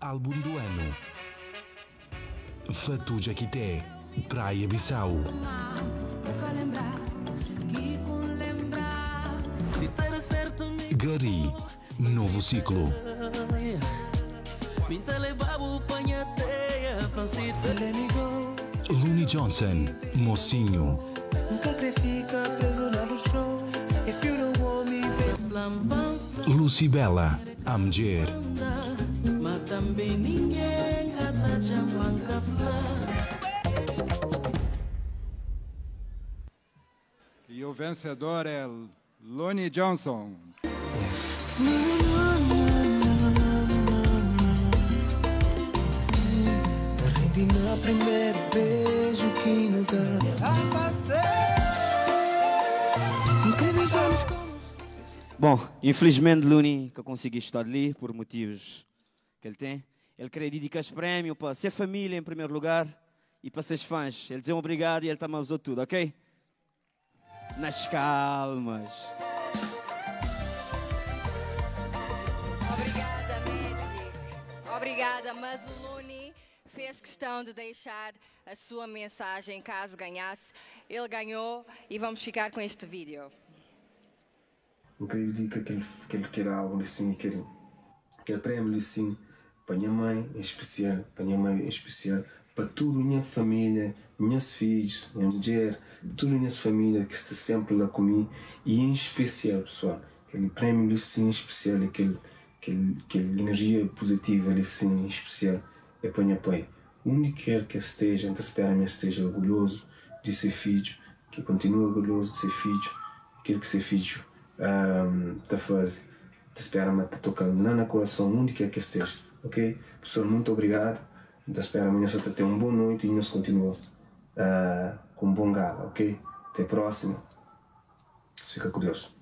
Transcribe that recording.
Álbum do ano. Fatu Djakité, Praia Bissau. Gari, Novo Ciclo. Luni Johnson, Mocinho. Lucy Bella, Amdjer. E o vencedor é Loni Johnson. Bom, infelizmente Luni que consegui estar ali por motivos que ele tem. Ele queria dedicar esse prémio para ser família em primeiro lugar e para seus fãs. Ele diz um obrigado e ele também usou tudo, ok? Nas calmas. Obrigada, Magic. Obrigada, mas o Luni fez questão de deixar a sua mensagem caso ganhasse. Ele ganhou e vamos ficar com este vídeo. Eu queria dedicar aquele álbum assim, aquele prémio assim, para minha mãe em especial, para minha mãe em especial, para toda a minha família, meus filhos, minha mulher, toda a minha família que está sempre lá comigo e em especial, pessoal, aquele prémio assim em especial, aquele energia positiva assim em especial é para minha pai. Onde quer que esteja, então espero que esteja orgulhoso de ser filho, que continue orgulhoso de ser filho, aquele que ser filho tá fazendo, te espero te tocando lá no coração, onde quer que esteja, ok? Pessoal, muito obrigado. Então espero amanhã só ter uma boa noite e nós continuamos com um bom gala, ok? Até a próxima. Fica com Deus.